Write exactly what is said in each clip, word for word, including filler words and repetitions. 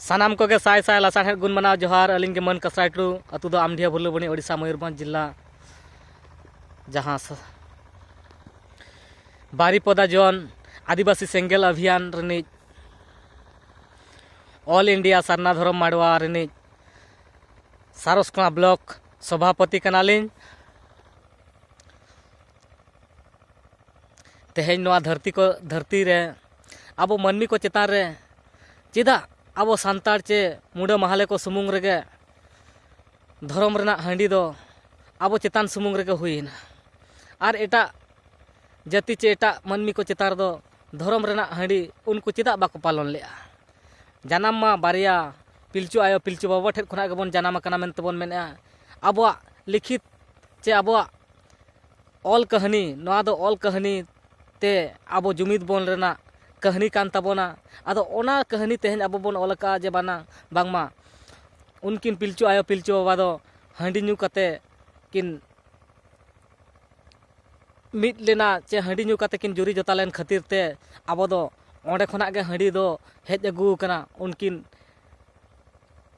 ᱥᱟᱱᱟᱢ ᱠᱚᱜᱮ ᱥᱟᱭ ᱥᱟᱭ ᱞᱟᱥᱟᱲᱦᱮᱫ ᱜᱩᱱ ᱢᱟᱱᱟᱣ ᱡᱚᱦᱟᱨ᱾ ᱟᱹᱞᱤᱧ ᱜᱮ ᱢᱟᱹᱱ ᱠᱟᱥᱨᱟᱭ ᱴᱩᱰᱩ, ᱟᱹᱛᱩ ᱫᱚ ᱟᱢᱰᱤᱦᱟ ᱵᱷᱩᱞᱟᱹᱵᱚᱱᱤ, ᱳᱰᱤᱥᱟ, ᱢᱚᱭᱩᱨᱵᱷᱚᱸᱡᱽ ᱡᱤᱞᱟ, ᱡᱟᱦᱟᱸ ᱥᱟ-, ᱵᱟᱨᱤᱯᱚᱫᱟ ᱡᱚᱱ ᱟᱹᱫᱤᱵᱟᱹᱥᱤ ᱥᱮᱸᱜᱮᱞ ᱚᱵᱷᱤᱭᱟᱱ ᱨᱤᱱᱤᱡ, ᱚᱞ ᱤᱱᱰᱤᱭᱟ ᱥᱟᱨᱱᱟ ᱫᱷᱚᱨᱚᱢ ᱢᱟᱰᱣᱟ ᱨᱤᱱᱤᱡ ᱥᱟᱨᱚᱥᱠᱚᱬᱟ ᱵᱞᱚᱠ ᱥᱚᱵᱷᱟᱯᱚᱛᱤ ᱠᱟᱱᱟᱞᱤᱧ᱾ ᱛᱮᱦᱮᱧ ᱱᱚᱣᱟ ᱫᱷᱟᱹᱨᱛᱤ ᱠᱚ, ᱫᱷᱟᱹᱨᱛᱤ ᱨᱮ ᱟᱵᱚ ᱢᱟᱹᱱᱢᱤ ᱠᱚ ᱪᱮᱛᱟᱱ ᱨᱮ ᱪᱮᱫᱟᱜ ᱟᱵᱚ ᱥᱟᱱᱛᱟᱲ ᱪᱮ ᱢᱩᱰᱟᱹ ᱢᱟᱦᱞᱮ ᱠᱚ ᱥᱩᱢᱩᱝ ᱨᱮᱜᱮ ᱫᱷᱚᱨᱚᱢ ᱨᱮᱱᱟᱜ ᱦᱟᱺᱰᱤ ᱫᱚ ᱟᱵᱚ ᱪᱮᱛᱟᱱ ᱥᱩᱢᱩᱝ ᱨᱮᱜᱮ ᱦᱩᱭᱮᱱᱟ, ᱟᱨ ᱮᱴᱟᱜ ᱡᱟᱹᱛᱤ ᱪᱮ ᱮᱴᱟᱜ ᱢᱟᱹᱱᱢᱤ ᱠᱚ ᱪᱮᱛᱟᱱ ᱨᱮᱫᱚ ᱫᱷᱚᱨᱚᱢ ᱨᱮᱱᱟᱜ ᱦᱟᱺᱰᱤ ᱩᱱᱠᱩ ᱪᱮᱫᱟᱜ ᱵᱟᱠᱚ ᱯᱟᱞᱚᱱ ᱞᱮᱫᱼᱟ? ᱡᱟᱱᱟᱢ ᱢᱟ ᱵᱟᱨᱭᱟ ᱯᱤᱞᱪᱩ ᱟᱭᱳ ᱯᱤᱞᱪᱩ ᱵᱟᱵᱟ ᱴᱷᱮᱱ ᱠᱷᱚᱱᱟᱜ ᱜᱮᱵᱚᱱ ᱡᱟᱱᱟᱢ ᱟᱠᱟᱱᱟ ᱢᱮᱱᱛᱮ ᱵᱚᱱ ᱢᱮᱱᱮᱫᱼᱟ᱾ ᱟᱵᱚᱣᱟᱜ ᱞᱤᱠᱷᱤᱛ ᱪᱮ ᱟᱵᱚᱣᱟᱜ ᱚᱞ ᱠᱟᱹᱦᱱᱤ, ᱱᱚᱣᱟ ᱫᱚ ᱚᱞ ᱠᱟᱹᱦᱱᱤ ᱛᱮ ᱟᱵᱚ ᱡᱩᱢᱤᱫ ᱵᱚᱱ ᱨᱮᱱᱟᱜ ᱠᱟᱹᱦᱱᱤ ᱠᱟᱱ ᱛᱟᱵᱚᱱᱟ᱾ ᱟᱫᱚ ᱚᱱᱟ ᱠᱟᱹᱦᱱᱤ ᱛᱮᱦᱮᱧ ᱟᱵᱚ ᱵᱚᱱ ᱚᱞ ᱟᱠᱟᱫᱼᱟ ᱡᱮ ᱵᱟᱱᱟ-, ᱵᱟᱝᱢᱟ ᱩᱱᱠᱤᱱ ᱯᱤᱞᱪᱩ ᱟᱭᱳ ᱯᱤᱞᱪᱩ ᱵᱟᱵᱟ ᱫᱚ ᱦᱟᱺᱰᱤ ᱧᱩ ᱠᱟᱛᱮ ᱠᱤᱱ ᱢᱤᱫ ᱞᱮᱱᱟ ᱪᱮ ᱦᱟᱺᱰᱤ ᱧᱩ ᱠᱟᱛᱮ ᱠᱤᱱ ᱡᱩᱨᱤ ᱡᱚᱛᱟ ᱞᱮᱱ ᱠᱷᱟᱹᱛᱤᱨ ᱛᱮ ᱟᱵᱚ ᱫᱚ ᱚᱸᱰᱮ ᱠᱷᱚᱱᱟᱜ ᱜᱮ ᱦᱟᱺᱰᱤ ᱫᱚ ᱦᱮᱡ ᱟᱹᱜᱩ ᱟᱠᱟᱱᱟ᱾ ᱩᱱᱠᱤᱱ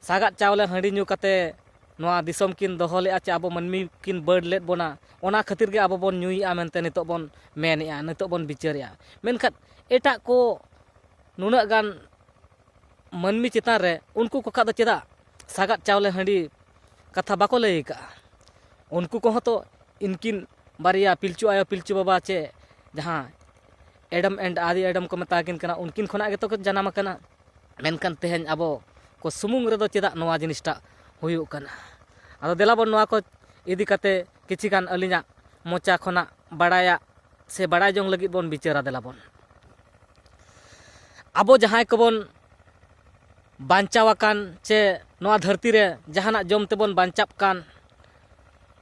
ᱥᱟᱜᱟᱫ ᱪᱟᱣᱞᱮ ᱦᱟᱺᱰᱤ ᱧᱩ ᱠᱟᱛᱮ ᱱᱚᱣᱟ ᱫᱤᱥᱚᱢ ᱠᱤᱱ ᱫᱚᱦᱚ ᱞᱮᱫᱼᱟ ᱪᱮ ᱟᱵᱚ ᱢᱟᱹᱱᱢᱤ ᱠᱤᱱ ᱵᱟᱹᱰ ᱞᱮᱫ ᱵᱚᱱᱟ, ᱚᱱᱟ ᱠᱷᱟᱹᱛᱤᱨ ᱜᱮ ᱟᱵᱚ ᱵᱚᱱ ᱧᱩᱭᱮᱫᱼᱟ ᱢᱮᱱᱛᱮ ᱱᱤᱛᱚᱜ ᱵᱚᱱ ᱢᱮᱱᱮᱫᱼᱟ, ᱱᱤᱛᱚᱜ ᱵᱚᱱ ᱵᱤᱪᱟᱹᱨᱮᱫᱼᱟ᱾ ᱢᱮᱱᱠᱷᱟᱱ ᱮᱴᱟᱜ ᱠᱚ ᱱᱩᱱᱟᱹᱜ ᱜᱟᱱ ᱢᱟᱹᱱᱢᱤ ᱪᱮᱛᱟᱱ ᱨᱮ ᱩᱱᱠᱩ ᱠᱚ ᱠᱷᱟᱜ ᱫᱚ ᱪᱮᱫᱟᱜ ᱥᱟᱜᱟᱫ ᱪᱟᱣᱞᱮ ᱦᱟᱺᱰᱤ ᱠᱟᱛᱷᱟ ᱵᱟᱠᱚ ᱞᱟᱹᱭ ᱟᱠᱟᱫᱼᱟ? ᱩᱱᱠᱩ ᱠᱚᱦᱚᱸ ᱛᱚ ᱤᱱᱠᱤᱱ ᱵᱟᱨᱭᱟ ᱯᱤᱞᱪᱩ ᱟᱭᱳ ᱯᱤᱞᱪᱩ ᱵᱟᱵᱟ ᱪᱮ ᱡᱟᱦᱟᱸ ᱮᱰᱟᱢ and ᱟᱫᱤ ᱮᱰᱟᱢ ᱠᱚ ᱢᱮᱛᱟ ᱠᱤᱱ ᱠᱟᱱᱟ, ᱩᱱᱠᱤᱱ ᱠᱷᱚᱱᱟᱜ ᱜᱮᱛᱚ ᱠᱚ ᱡᱟᱱᱟᱢ ᱟᱠᱟᱱᱟ᱾ ᱢᱮᱱᱠᱷᱟᱱ ᱛᱮᱦᱮᱧ ᱟᱵᱚ ᱠᱚ ᱥᱩᱢᱩᱝ ᱨᱮᱫᱚ ᱪᱮᱫᱟᱜ ᱱᱚᱣᱟ ᱡᱤᱱᱤᱥᱴᱟᱜ ᱦᱩᱭᱩᱜ ᱠᱟᱱᱟ? ᱟᱫᱚ ᱫᱮᱞᱟ ᱵᱚᱱ ᱱᱚᱣᱟ ᱠᱚ ᱤᱫᱤ ᱠᱟᱛᱮ ᱠᱤᱪᱷᱤ ᱜᱟᱱ ᱟᱹᱞᱤᱧᱟᱜ ᱢᱚᱪᱟ ᱠᱷᱚᱱᱟᱜ ᱵᱟᱲᱟᱭᱟᱜ ᱥᱮ ᱵᱟᱲᱟᱭ ᱡᱚᱝ ᱞᱟᱹᱜᱤᱫ ᱵᱚᱱ ᱵᱤᱪᱟᱹᱨᱟ᱾ ᱫᱮᱞᱟ ᱵᱚᱱ, ᱟᱵᱚ ᱡᱟᱦᱟᱸᱭ ᱠᱚᱵᱚᱱ ᱵᱟᱧᱪᱟᱣ ᱟᱠᱟᱱ ᱪᱮ ᱱᱚᱣᱟ ᱫᱷᱟᱹᱨᱛᱤ ᱨᱮ ᱡᱟᱦᱟᱱᱟᱜ ᱡᱚᱢ ᱛᱮᱵᱚᱱ ᱵᱟᱧᱪᱟᱜ ᱠᱟᱱ,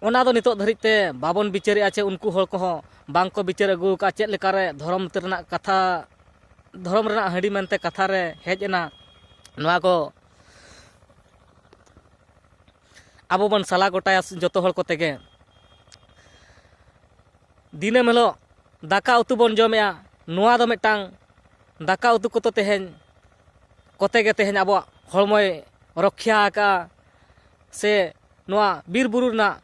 ᱚᱱᱟ ᱫᱚ ᱱᱤᱛᱚᱜ ᱫᱷᱟᱹᱨᱤᱡ ᱛᱮ ᱵᱟᱵᱚᱱ ᱵᱤᱪᱟᱹᱨᱮᱜᱼᱟ ᱪᱮ ᱩᱱᱠᱩ ᱦᱚᱲ ᱠᱚᱦᱚᱸ ᱵᱟᱝ ᱠᱚ ᱵᱤᱪᱟᱹᱨ ᱟᱹᱜᱩ ᱟᱠᱟᱫᱼᱟ ᱪᱮᱫ ᱞᱮᱠᱟᱨᱮ ᱫᱷᱚᱨᱚᱢ ᱨᱮᱱᱟᱜ ᱠᱟᱛᱷᱟ, ᱫᱷᱚᱨᱚᱢ ᱨᱮᱱᱟᱜ ᱦᱟᱺᱰᱤ ᱢᱮᱱᱛᱮ ᱠᱟᱛᱷᱟ ᱨᱮ ᱦᱮᱡ ᱮᱱᱟ᱾ ᱱᱚᱣᱟ ᱠᱚ ᱟᱵᱚ ᱵᱚᱱ ᱥᱟᱞᱟ ᱜᱚᱴᱟᱭᱟ ᱡᱚᱛᱚ ᱦᱚᱲ ᱠᱚᱛᱮ ᱜᱮ᱾ ᱫᱤᱱᱟᱹᱢ ᱦᱤᱞᱳᱜ ᱫᱟᱠᱟ ᱩᱛᱩ ᱵᱚᱱ ᱡᱚᱢᱮᱜᱼᱟ, ᱱᱚᱣᱟ ᱫᱚ ᱢᱤᱫᱴᱟᱝ ᱫᱟᱠᱟ ᱩᱛᱩ ᱠᱚᱫᱚ ᱛᱮᱦᱮᱧ ᱠᱚᱛᱮ ᱜᱮ ᱛᱮᱦᱮᱧ ᱟᱵᱚᱣᱟᱜ ᱦᱚᱲᱢᱚᱭ ᱨᱚᱠᱷᱭᱟ ᱟᱠᱟᱫᱼᱟ, ᱥᱮ ᱱᱚᱣᱟ ᱵᱤᱨ ᱵᱩᱨᱩ ᱨᱮᱱᱟᱜ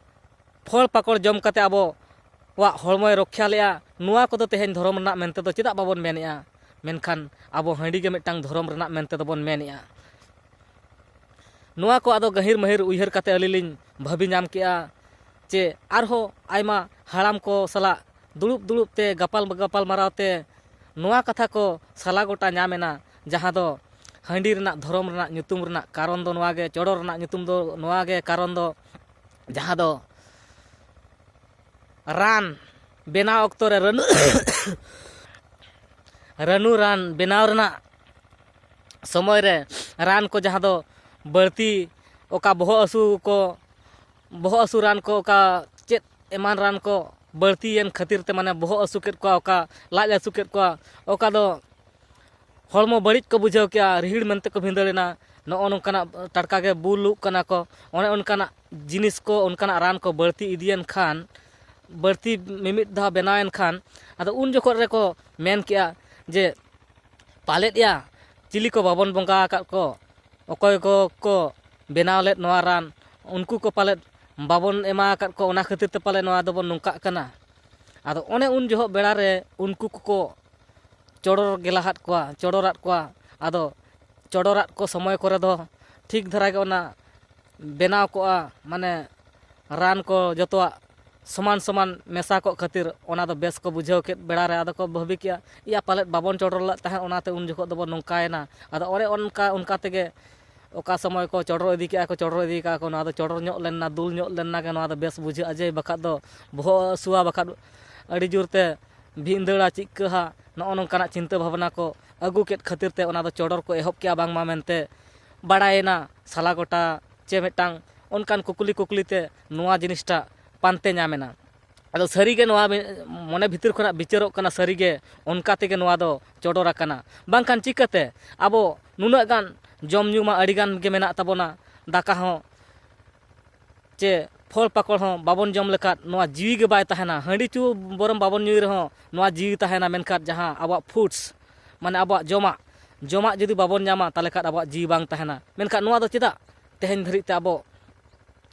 ᱯᱷᱚᱞ ᱯᱟᱠᱚᱲ ᱡᱚᱢ ᱠᱟᱛᱮ ᱟᱵᱚᱣᱟᱜ ᱦᱚᱲᱢᱚᱭ ᱨᱚᱠᱷᱭᱟ ᱞᱮᱫᱼᱟ, ᱱᱚᱣᱟ ᱠᱚᱫᱚ ᱛᱮᱦᱮᱧ ᱫᱷᱚᱨᱚᱢ ᱨᱮᱱᱟᱜ ᱢᱮᱱᱛᱮ ᱫᱚ ᱪᱮᱫᱟᱜ ᱵᱟᱵᱚᱱ ᱢᱮᱱᱮᱜᱼᱟ? ᱢᱮᱱᱠᱷᱟᱱ ᱟᱵᱚ ᱦᱟᱺᱰᱤ ᱜᱮ ᱢᱤᱫᱴᱟᱝ ᱫᱷᱚᱨᱚᱢ ᱨᱮᱱᱟᱜ ᱢᱮᱱᱛᱮ ᱫᱚᱵᱚᱱ ᱢᱮᱱᱮᱜᱼᱟ᱾ ᱱᱚᱣᱟ ᱠᱚ ᱟᱫᱚ ᱜᱟᱹᱦᱤᱨ ᱢᱟᱹᱦᱤᱨ ᱩᱭᱦᱟᱹᱨ ᱠᱟᱛᱮ ᱟᱹᱞᱤᱧ ᱞᱤᱧ ᱵᱷᱟᱹᱵᱤ ᱧᱟᱢ ᱠᱮᱜᱼᱟ ᱡᱮ ᱟᱨᱦᱚᱸ ᱟᱭᱢᱟ ᱦᱟᱲᱟᱢ ᱠᱚ ᱥᱟᱞᱟᱜ ᱫᱩᱲᱩᱵ ᱫᱩᱲᱩᱵ ᱛᱮ ᱜᱟᱯᱟᱞ ᱜᱟᱯᱟᱞ ᱢᱟᱨᱟᱣ ᱛᱮ ᱱᱚᱣᱟ ᱠᱟᱛᱷᱟ ᱠᱚ ᱥᱟᱞᱟ ᱜᱚᱴᱟ ᱧᱟᱢ ᱮᱱᱟ, ᱡᱟᱦᱟᱸ ᱫᱚ ᱦᱟᱺᱰᱤ ᱨᱮᱱᱟᱜ ᱫᱷᱚᱨᱚᱢ ᱨᱮᱱᱟᱜ ᱧᱩᱛᱩᱢ ᱨᱮᱱᱟᱜ ᱠᱟᱨᱚᱱ ᱫᱚ ᱱᱚᱣᱟ ᱜᱮ, ᱪᱚᱰᱚᱨ ᱨᱮᱱᱟᱜ ᱧᱩᱛᱩᱢ ᱫᱚ ᱱᱚᱣᱟ ᱜᱮ, ᱠᱟᱨᱚᱱ ᱫᱚ ᱡᱟᱦᱟᱸ ᱫᱚ ᱨᱟᱱ ᱵᱮᱱᱟᱣ ᱚᱠᱛᱚ ᱨᱮ ᱨᱟᱹᱱᱩ ᱨᱟᱹᱱᱩ ᱨᱟᱱ ᱵᱮᱱᱟᱣ ᱨᱮᱱᱟᱜ ᱥᱚᱢᱚᱭ ᱨᱮ ᱨᱟᱱ ᱠᱚ ᱡᱟᱦᱟᱸ ᱫᱚ ᱵᱟᱹᱲᱛᱤ ᱚᱠᱟ ᱵᱚᱦᱚᱜ ᱦᱟᱹᱥᱩ ᱠᱚ, ᱵᱚᱦᱚᱜ ᱦᱟᱹᱥᱩ ᱨᱟᱱ ᱠᱚ, ᱚᱠᱟ ᱪᱮᱫ ᱮᱢᱟᱱ ᱨᱟᱱ ᱠᱚ ᱵᱟᱹᱲᱛᱤᱭᱮᱱ ᱠᱷᱟᱹᱛᱤᱨ ᱛᱮ, ᱢᱟᱱᱮ ᱵᱚᱦᱚᱜ ᱦᱟᱹᱥᱩ ᱠᱮᱫ ᱠᱚᱣᱟ, ᱚᱠᱟ ᱞᱟᱡ ᱦᱟᱹᱥᱩ ᱠᱮᱫ ᱠᱚᱣᱟ, ᱚᱠᱟ ᱫᱚ ᱦᱚᱲᱢᱚ ᱵᱟᱹᱲᱤᱡ ᱠᱚ ᱵᱩᱡᱷᱟᱹᱣ ᱠᱮᱜᱼᱟ, ᱨᱤᱦᱤᱲ ᱢᱮᱱᱛᱮ ᱠᱚ ᱵᱷᱤᱸᱫᱟᱹᱲ ᱮᱱᱟ, ᱱᱚᱜᱼᱚ ᱱᱚᱝᱠᱟᱱᱟᱜ ᱴᱟᱴᱠᱟ ᱜᱮ ᱵᱩᱞᱩᱜ ᱠᱟᱱᱟ ᱠᱚ, ᱚᱱᱮ ᱚᱱᱠᱟᱱᱟᱜ ᱡᱤᱱᱤᱥ ᱠᱚ, ᱚᱱᱠᱟᱱᱟᱜ ᱨᱟᱱ ᱠᱚ ᱵᱟᱹᱲᱛᱤ ᱤᱫᱤᱭᱮᱱ ᱠᱷᱟᱱ, ᱵᱟᱹᱲᱛᱤ ᱢᱤᱢᱤᱫ ᱫᱷᱟᱣ ᱵᱮᱱᱟᱣᱮᱱ ᱠᱷᱟᱱ, ᱟᱫᱚ ᱩᱱ ᱡᱚᱠᱷᱚᱱ ᱨᱮᱠᱚ ᱢᱮᱱ ᱠᱮᱜᱼᱟ ᱡᱮ, ᱯᱟᱞᱮᱫ ᱭᱟ ᱪᱤᱞᱤ ᱠᱚ ᱵᱟᱵᱚᱱ ᱵᱚᱸᱜᱟ ᱟᱠᱟᱫ ᱠᱚ, ᱚᱠᱚᱭ ᱠᱚ ᱠᱚ ᱵᱮᱱᱟᱣ ᱞᱮᱫ ᱱᱚᱣᱟ ᱨᱟᱱ, ᱩᱱᱠᱩ ᱠᱚ ᱯᱟᱞᱮᱫ ᱵᱟᱵᱚᱱ ᱮᱢᱟ ᱟᱠᱟᱫ ᱠᱚ, ᱚᱱᱟ ᱠᱷᱟᱹᱛᱤᱨ ᱛᱮ ᱯᱟᱞᱮ ᱱᱚᱣᱟ ᱫᱚᱵᱚᱱ ᱱᱚᱝᱠᱟᱜ ᱠᱟᱱᱟ᱾ ᱟᱫᱚ ᱚᱱᱮ ᱩᱱ ᱡᱚᱦᱚᱜ ᱵᱮᱲᱟ ᱨᱮ ᱩᱱᱠᱩ ᱠᱚᱠᱚ ᱪᱚᱰᱚᱨ ᱜᱮᱞᱟᱦᱟᱫ ᱠᱚᱣᱟ, ᱪᱚᱰᱚᱨᱟᱫ ᱠᱚᱣᱟ᱾ ᱟᱫᱚ ᱪᱚᱰᱚᱨᱟᱫ ᱠᱚ ᱥᱚᱢᱚᱭ ᱠᱚᱨᱮ ᱫᱚ ᱴᱷᱤᱠ ᱫᱷᱟᱨᱟ ᱜᱮ ᱚᱱᱟ ᱵᱮᱱᱟᱣ ᱠᱚᱜᱼᱟ, ᱢᱟᱱᱮ ᱨᱟᱱ ᱠᱚ ᱡᱚᱛᱚᱣᱟᱜ ᱥᱚᱢᱟᱱ ᱥᱚᱢᱟᱱ ᱢᱮᱥᱟ ᱠᱚᱜ ᱠᱷᱟᱹᱛᱤᱨ ᱚᱱᱟ ᱫᱚ ᱵᱮᱥ ᱠᱚ ᱵᱩᱡᱷᱟᱹᱣ ᱠᱮᱫ ᱵᱮᱲᱟ ᱨᱮ ᱟᱫᱚ ᱠᱚ ᱵᱷᱟᱹᱵᱤ ᱠᱮᱜᱼᱟ, ᱤᱭᱟ ᱯᱟᱞᱮᱫ ᱵᱟᱵᱚᱱ ᱪᱚᱰᱚᱨ ᱞᱮᱫ ᱛᱟᱦᱮᱸᱫ, ᱚᱱᱟᱛᱮ ᱩᱱ ᱡᱚᱠᱷᱚᱱ ᱫᱚᱵᱚᱱ ᱱᱚᱝᱠᱟᱭᱮᱱᱟ᱾ ᱟᱫᱚ ᱚᱱᱮ ᱚᱱᱠᱟ, ᱚᱱᱠᱟ ᱛᱮᱜᱮ ᱚᱠᱟ ᱥᱚᱢᱚᱭ ᱠᱚ ᱪᱚᱰᱚᱨ ᱤᱫᱤ ᱠᱮᱜᱼᱟ ᱠᱚ, ᱪᱚᱰᱚᱨ ᱤᱫᱤ ᱠᱮᱜᱼᱟ ᱠᱚ, ᱱᱚᱣᱟ ᱫᱚ ᱪᱚᱰᱚᱨ ᱧᱚᱜ ᱞᱮᱱᱟ, ᱫᱩᱞ ᱧᱚᱜ ᱞᱮᱱᱟ ᱜᱮ, ᱱᱚᱣᱟ ᱫᱚ ᱵᱮᱥ ᱵᱩᱡᱷᱟᱹᱜᱼᱟ, ᱡᱮ ᱵᱟᱠᱷᱟᱡ ᱫᱚ ᱵᱚᱦᱚᱜ ᱦᱟᱹᱥᱩᱣᱟ, ᱵᱟᱠᱷᱟᱡ ᱟᱹᱰᱤ ᱡᱳᱨ ᱛᱮ ᱵᱷᱤᱸᱫᱟᱹᱲᱟ, ᱪᱤᱠᱟᱹᱦᱟ, ᱱᱚᱜᱼᱚ ᱱᱚᱝᱠᱟᱱᱟᱜ ᱪᱤᱱᱛᱟᱹ ᱵᱷᱟᱵᱽᱱᱟ ᱠᱚ ᱟᱹᱜᱩ ᱠᱮᱫ ᱠᱷᱟᱹᱛᱤᱨ ᱛᱮ ᱚᱱᱟ ᱫᱚ ᱪᱚᱰᱚᱨ ᱠᱚ ᱮᱦᱚᱵ ᱠᱮᱜᱼᱟ ᱵᱟᱝᱢᱟ ᱢᱮᱱᱛᱮ ᱵᱟᱲᱟᱭᱮᱱᱟ᱾ ᱥᱟᱞᱟ ᱜᱚᱴᱟ ᱪᱮ ᱢᱤᱫᱴᱟᱝ ᱚᱱᱠᱟᱱ ᱠᱩᱠᱞᱤ ᱠᱩᱠᱞᱤ ᱛᱮ ᱱᱚᱣᱟ ᱡᱤᱱᱤᱥᱴᱟ ᱯᱟᱱᱛᱮ ᱧᱟᱢ ᱮᱱᱟ᱾ ᱟᱫᱚ ᱥᱟᱹᱨᱤᱜᱮ ᱱᱚᱣᱟ ᱢᱮ-, ᱢᱚᱱᱮ ᱵᱷᱤᱛᱤᱨ ᱠᱷᱚᱱᱟᱜ ᱵᱤᱪᱟᱹᱨᱚᱜ ᱠᱟᱱᱟ, ᱥᱟᱹᱨᱤᱜᱮ ᱚᱱᱠᱟ ᱛᱮᱜᱮ ᱱᱚᱣᱟ ᱫᱚ ᱪᱚᱰᱚᱨ ᱟᱠᱟᱱᱟ᱾ ᱵᱟᱝᱠᱷᱟᱱ ᱪᱤᱠᱟᱹᱛᱮ ᱟᱵᱚ ᱱᱩᱱᱟᱹᱜ ᱜᱟᱱ ᱡᱚᱢ ᱧᱩ ᱢᱟ ᱟᱹᱰᱤ ᱜᱟᱱ ᱜᱮ ᱢᱮᱱᱟᱜ ᱛᱟᱵᱚᱱᱟ, ᱫᱟᱠᱟ ᱦᱚᱸ ᱪᱮ ᱯᱷᱚᱞ ᱯᱟᱠᱚᱲ ᱦᱚᱸ ᱵᱟᱵᱚᱱ ᱡᱚᱢ ᱞᱮᱠᱷᱟᱱ ᱱᱚᱣᱟ ᱡᱤᱣᱤ ᱜᱮ ᱵᱟᱭ ᱛᱟᱦᱮᱱᱟ᱾ ᱦᱟᱺᱰᱤ ᱪᱩ ᱵᱚᱨᱚᱢ ᱵᱟᱵᱚᱱ ᱧᱩᱭ ᱨᱮᱦᱚᱸ ᱱᱚᱣᱟ ᱡᱤᱣᱤ ᱛᱟᱦᱮᱱᱟ, ᱢᱮᱱᱠᱷᱟᱱ ᱡᱟᱦᱟᱸ ᱟᱵᱚᱣᱟᱜ ᱯᱷᱩᱰᱥ, ᱢᱟᱱᱮ ᱟᱵᱚᱣᱟᱜ ᱡᱚᱢᱟᱜ, ᱡᱚᱢᱟᱜ ᱡᱩᱫᱤ ᱵᱟᱵᱚᱱ ᱧᱟᱢᱟ, ᱛᱟᱦᱚᱞᱮ ᱠᱷᱟᱱ ᱟᱵᱚᱣᱟᱜ ᱡᱤᱣᱤ ᱵᱟᱝ ᱛᱟᱦᱮᱱᱟ᱾ ᱢᱮᱱᱠᱷᱟᱱ ᱱᱚᱣᱟ ᱫᱚ ᱪᱮᱫᱟᱜ ᱛᱮᱦᱮᱧ ᱫᱷᱟᱹᱨᱤᱡ ᱛᱮ ᱟᱵᱚ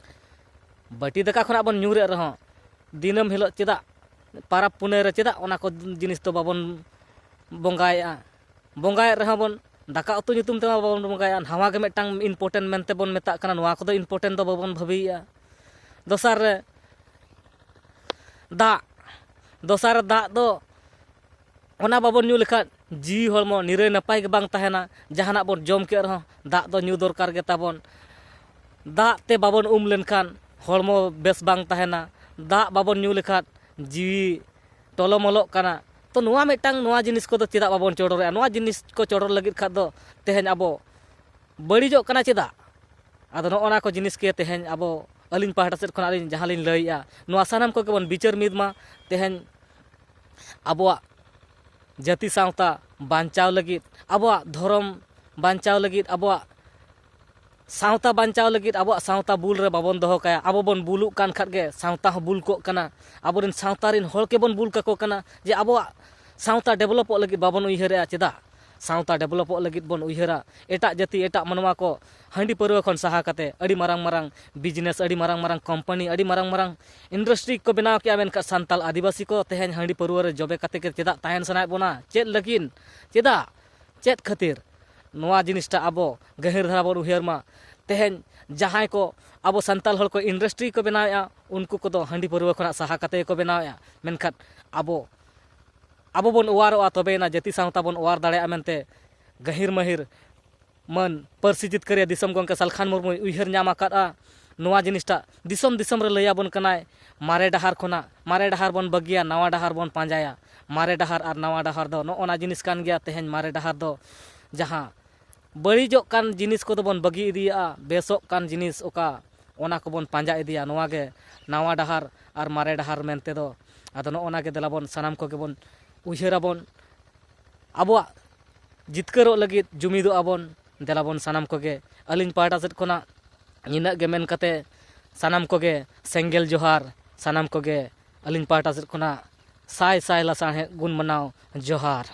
ᱵᱟᱹᱴᱤ ᱫᱟᱠᱟ ᱠᱷᱚᱱᱟᱜ ᱵᱚᱱ ᱧᱩᱨᱮᱫ ᱨᱮᱦᱚᱸ, ᱫᱤᱱᱟᱹᱢ ᱦᱤᱞᱳᱜ ᱪᱮᱫᱟᱜ ᱯᱟᱨᱟᱵᱽ ᱯᱩᱱᱟᱹᱭ ᱨᱮ ᱪᱮᱫᱟᱜ ᱚᱱᱟ ᱠᱚ ᱡᱤᱱᱤᱥ ᱫᱚ ᱵᱟᱵᱚᱱ ᱵᱚᱸᱜᱟᱭᱮᱫᱼᱟ? ᱵᱚᱸᱜᱟᱭᱮᱫ ᱨᱮᱦᱚᱸ ᱵᱚᱱ, ᱫᱟᱠᱟ ᱩᱛᱩ ᱧᱩᱛᱩᱢ ᱛᱮᱢᱟ ᱵᱟᱵᱚᱱ ᱵᱚᱸᱜᱟᱭᱟ, ᱱᱟᱣᱟ ᱜᱮ ᱢᱤᱫᱴᱟᱝ important ᱢᱮᱱᱛᱮ ᱵᱚᱱ ᱢᱮᱛᱟᱜ ᱠᱟᱱᱟ, ᱱᱚᱣᱟ ᱠᱚᱫᱚ important ᱫᱚ ᱵᱟᱵᱚᱱ ᱵᱷᱟᱹᱵᱤᱭᱮᱫᱼᱟ᱾ ᱫᱚᱥᱟᱨ ᱨᱮ ᱫᱟᱜ, ᱫᱚᱥᱟᱨ ᱨᱮ ᱫᱟᱜ ᱫᱚ ᱚᱱᱟ ᱵᱟᱵᱚᱱ ᱧᱩ ᱞᱮᱠᱷᱟᱱ ᱡᱤᱣᱤ ᱦᱚᱲᱢᱚ ᱱᱤᱨᱟᱹᱭ ᱱᱟᱯᱟᱭ ᱜᱮ ᱵᱟᱝ ᱛᱟᱦᱮᱱᱟ᱾ ᱡᱟᱦᱟᱱᱟᱜ ᱵᱚᱱ ᱡᱚᱢ ᱠᱮᱫ ᱨᱮᱦᱚᱸ ᱫᱟᱜ ᱫᱚ ᱧᱩ ᱫᱚᱨᱠᱟᱨ ᱜᱮ ᱛᱟᱵᱚᱱ᱾ ᱫᱟᱜ ᱛᱮ ᱵᱟᱵᱚᱱ ᱩᱢ ᱞᱮᱱᱠᱷᱟᱱ ᱦᱚᱲᱢᱚ ᱵᱮᱥ ᱵᱟᱝ ᱛᱟᱦᱮᱱᱟ᱾ ᱫᱟᱜ ᱵᱟᱵᱚᱱ ᱧᱩ ᱞᱮᱠᱷᱟᱱ ᱡᱤᱣᱤ ᱴᱚᱞᱚᱢᱚᱞᱚᱜ ᱠᱟᱱᱟ᱾ ᱛᱚ ᱱᱚᱣᱟ ᱢᱤᱫᱴᱟᱝ, ᱱᱚᱣᱟ ᱡᱤᱱᱤᱥ ᱠᱚᱫᱚ ᱪᱮᱫᱟᱜ ᱵᱟᱵᱚᱱ ᱪᱚᱰᱚᱨᱮᱜᱼᱟ? ᱱᱚᱣᱟ ᱡᱤᱱᱤᱥ ᱠᱚ ᱪᱚᱰᱚᱨ ᱞᱟᱹᱜᱤᱫ ᱠᱷᱟᱱ ᱫᱚ ᱛᱮᱦᱮᱧ ᱟᱵᱚ ᱵᱟᱹᱲᱤᱡᱚᱜ ᱠᱟᱱᱟ ᱪᱮᱫᱟᱜ? ᱟᱫᱚ ᱱᱚᱜᱼᱚ ᱱᱟ ᱠᱚ ᱡᱤᱱᱤᱥ ᱜᱮ ᱛᱮᱦᱮᱧ ᱟᱵᱚ, ᱟᱹᱞᱤᱧ ᱯᱟᱦᱴᱟ ᱥᱮᱫ ᱠᱷᱚᱱᱟᱜ ᱟᱹᱞᱤᱧ ᱡᱟᱦᱟᱸ ᱞᱤᱧ ᱞᱟᱹᱭᱮᱜᱼᱟ, ᱱᱚᱣᱟ ᱥᱟᱱᱟᱢ ᱠᱚᱜᱮ ᱵᱚᱱ ᱵᱤᱪᱟᱹᱨ ᱢᱤᱫ ᱢᱟ᱾ ᱛᱮᱦᱮᱧ ᱟᱵᱚᱣᱟᱜ ᱡᱟᱹᱛᱤ ᱥᱟᱶᱛᱟ ᱵᱟᱧᱪᱟᱣ ᱞᱟᱹᱜᱤᱫ, ᱟᱵᱚᱣᱟᱜ ᱫᱷᱚᱨᱚᱢ ᱵᱟᱧᱪᱟᱣ ᱞᱟᱹᱜᱤᱫ, ᱟᱵᱚᱣᱟᱜ ᱥᱟᱶᱛᱟ ᱵᱟᱧᱪᱟᱣ ᱞᱟᱹᱜᱤᱫ, ᱟᱵᱚᱣᱟᱜ ᱥᱟᱶᱛᱟ ᱵᱩᱞ ᱨᱮ ᱵᱟᱵᱚᱱ ᱫᱚᱦᱚ ᱠᱟᱭᱟ᱾ ᱟᱵᱚ ᱵᱚᱱ ᱵᱩᱞᱩᱜ ᱠᱟᱱ ᱠᱷᱟᱱ ᱜᱮ ᱥᱟᱶᱛᱟ ᱦᱚᱸ ᱵᱩᱞ ᱠᱚᱜ ᱠᱟᱱᱟ᱾ ᱟᱵᱚᱨᱮᱱ ᱥᱟᱶᱛᱟ ᱨᱮᱱ ᱦᱚᱲ ᱜᱮᱵᱚᱱ ᱵᱩᱞ ᱠᱟᱠᱚ ᱠᱟᱱᱟ ᱡᱮ ᱟᱵᱚᱣᱟᱜ ᱥᱟᱶᱛᱟ ᱰᱮᱵᱷᱞᱚᱯᱚᱜ ᱞᱟᱹᱜᱤᱫ ᱵᱟᱵᱚᱱ ᱩᱭᱦᱟᱹᱨᱮᱜᱼᱟ᱾ ᱪᱮᱫᱟᱜ? ᱥᱟᱶᱛᱟ ᱰᱮᱵᱷᱞᱚᱯᱚᱜ ᱞᱟᱹᱜᱤᱫ ᱵᱚᱱ ᱩᱭᱦᱟᱹᱨᱟ᱾ ᱮᱴᱟᱜ ᱡᱟᱹᱛᱤ, ᱮᱴᱟᱜ ᱢᱟᱱᱣᱟ ᱠᱚ ᱦᱟᱺᱰᱤ ᱯᱟᱹᱨᱣᱟᱹ ᱠᱷᱚᱱ ᱥᱟᱦᱟ ᱠᱟᱛᱮ ᱟᱹᱰᱤ ᱢᱟᱨᱟᱝ ᱢᱟᱨᱟᱝ business, ᱟᱹᱰᱤ ᱢᱟᱨᱟᱝ ᱢᱟᱨᱟᱝ company, ᱟᱹᱰᱤ ᱢᱟᱨᱟᱝ ᱢᱟᱨᱟᱝ industry ᱠᱚ ᱵᱮᱱᱟᱣ ᱠᱮᱜᱼᱟ᱾ ᱢᱮᱱᱠᱷᱟᱱ ᱥᱟᱱᱛᱟᱲ ᱟᱹᱫᱤᱵᱟᱹᱥᱤ ᱠᱚ ᱛᱮᱦᱮᱧ ᱦᱟᱺᱰᱤ ᱯᱟᱹᱨᱣᱟᱹ ᱨᱮ ᱡᱚᱵᱮ ᱠᱟᱛᱮ ᱜᱮ ᱪᱮᱫᱟᱜ ᱛᱟᱦᱮᱱ ᱥᱟᱱᱟᱭᱮᱫ ᱵᱚᱱᱟ? ᱪᱮᱫ ᱞᱟᱹᱜᱤᱫ? ᱪᱮᱫᱟᱜ? ᱪᱮᱫ ᱠᱷᱟᱹᱛᱤᱨ? ᱱᱚᱣᱟ ᱡᱤᱱᱤᱥᱴᱟ ᱟᱵᱚ ᱜᱟᱹᱦᱤᱨ ᱫᱷᱟᱨᱟ ᱵᱚᱱ ᱩᱭᱦᱟᱹᱨ ᱢᱟ᱾ ᱛᱮᱦᱮᱧ ᱡᱟᱦᱟᱸᱭ ᱠᱚ ᱟᱵᱚ ᱥᱟᱱᱛᱟᱲ ᱦᱚᱲ ᱠᱚ industry ᱠᱚ ᱵᱮᱱᱟᱣᱮᱫᱼᱟ, ᱩᱱᱠᱩ ᱠᱚᱫᱚ ᱦᱟᱺᱰᱤ ᱯᱟᱹᱨᱣᱟᱹ ᱠᱷᱚᱱᱟᱜ ᱥᱟᱦᱟ ᱠᱟᱛᱮ ᱜᱮᱠᱚ ᱵᱮᱱᱟᱣᱮᱫᱼᱟ᱾ ᱢᱮᱱᱠᱷᱟᱱ ᱟᱵᱚ, ᱟᱵᱚ ᱵᱚᱱ ᱚᱣᱟᱨᱚᱜᱼᱟ, ᱛᱚᱵᱮᱭᱮᱱᱟ ᱡᱟᱹᱛᱤ ᱥᱟᱶᱛᱟ ᱵᱚᱱ ᱚᱣᱟᱨ ᱫᱟᱲᱮᱭᱟᱜᱼᱟ ᱢᱮᱱᱛᱮ ᱜᱟᱹᱦᱤᱨ ᱢᱟᱹᱦᱤᱨ ᱢᱟᱹᱱ ᱯᱟᱹᱨᱥᱤ ᱡᱤᱛᱠᱟᱹᱨᱤᱭᱟᱹ ᱫᱤᱥᱚᱢ ᱜᱚᱢᱠᱮ ᱥᱟᱞᱠᱷᱟᱱ ᱢᱩᱨᱢᱩᱭ ᱩᱭᱦᱟᱹᱨ ᱧᱟᱢ ᱟᱠᱟᱫᱼᱟ᱾ ᱱᱚᱣᱟ ᱡᱤᱱᱤᱥᱴᱟᱜ ᱫᱤᱥᱚᱢ ᱫᱤᱥᱚᱢ ᱨᱮ ᱞᱟᱹᱭ ᱟᱵᱚᱱ ᱠᱟᱱᱟᱭ, ᱢᱟᱨᱮ ᱰᱟᱦᱟᱨ ᱠᱷᱚᱱᱟᱜ, ᱢᱟᱨᱮ ᱰᱟᱦᱟᱨ ᱵᱚᱱ ᱵᱟᱹᱜᱤᱭᱟ, ᱱᱟᱣᱟ ᱰᱟᱦᱟᱨ ᱵᱚᱱ ᱯᱟᱸᱡᱟᱭᱟ᱾ ᱢᱟᱨᱮ ᱰᱟᱦᱟᱨ ᱟᱨ ᱱᱟᱣᱟ ᱰᱟᱦᱟᱨ ᱫᱚ ᱱᱚᱜᱼᱚ ᱱᱟ ᱡᱤᱱᱤᱥ ᱠᱟᱱ ᱜᱮᱭᱟ᱾ ᱛᱮᱦᱮᱧ ᱢᱟᱨᱮ ᱰᱟᱦᱟᱨ ᱫᱚ ᱡᱟᱦᱟᱸ ᱵᱟᱹᱲᱤᱡᱚᱜ ᱠᱟᱱ ᱡᱤᱱᱤᱥ ᱠᱚᱫᱚ ᱵᱚᱱ ᱵᱟᱹᱜᱤ ᱤᱫᱤᱭᱟᱜᱼᱟ, ᱵᱮᱥᱚᱜ ᱠᱟᱱ ᱡᱤᱱᱤᱥ ᱚᱠᱟ, ᱚᱱᱟ ᱠᱚᱵᱚᱱ ᱯᱟᱸᱡᱟ ᱤᱫᱤᱭᱟ᱾ ᱱᱚᱣᱟ ᱜᱮ ᱱᱟᱣᱟ ᱰᱟᱦᱟᱨ ᱟᱨ ᱢᱟᱨᱮ ᱰᱟᱦᱟᱨ ᱢᱮᱱᱛᱮ ᱫᱚ᱾ ᱟᱫᱚ ᱱᱚᱜᱼᱚ ᱱᱟ ᱜᱮ ᱫᱮᱞᱟ ᱵᱚᱱ ᱥᱟᱱᱟᱢ ᱠᱚᱜᱮ ᱵᱚᱱ ᱩᱭᱦᱟᱹᱨ ᱟᱵᱚᱱ, ᱟᱵᱚᱣᱟᱜ ᱡᱤᱛᱠᱟᱹᱨᱚᱜ ᱞᱟᱹᱜᱤᱫ ᱡᱩᱢᱤᱫᱚᱜ ᱟᱵᱚᱱ᱾ ᱫᱮᱞᱟ ᱵᱚᱱ ᱥᱟᱱᱟᱢ ᱠᱚᱜᱮ᱾ ᱟᱹᱞᱤᱧ ᱯᱟᱦᱴᱟ ᱥᱮᱫ ᱠᱷᱚᱱᱟᱜ ᱤᱱᱟᱹᱜ ᱜᱮ ᱢᱮᱱ ᱠᱟᱛᱮ ᱥᱟᱱᱟᱢ ᱠᱚᱜᱮ ᱥᱮᱸᱜᱮᱞ ᱡᱚᱦᱟᱨ, ᱥᱟᱱᱟᱢ ᱠᱚᱜᱮ ᱟᱹᱞᱤᱧ ᱯᱟᱦᱴᱟ ᱥᱮᱫ ᱠᱷᱚᱱᱟᱜ ᱥᱟᱭ ᱥᱟᱭ ᱞᱟᱥᱟᱲᱦᱮᱫ ᱜᱩᱱ ᱢᱟᱱᱟᱣ ᱡᱚᱦᱟᱨ᱾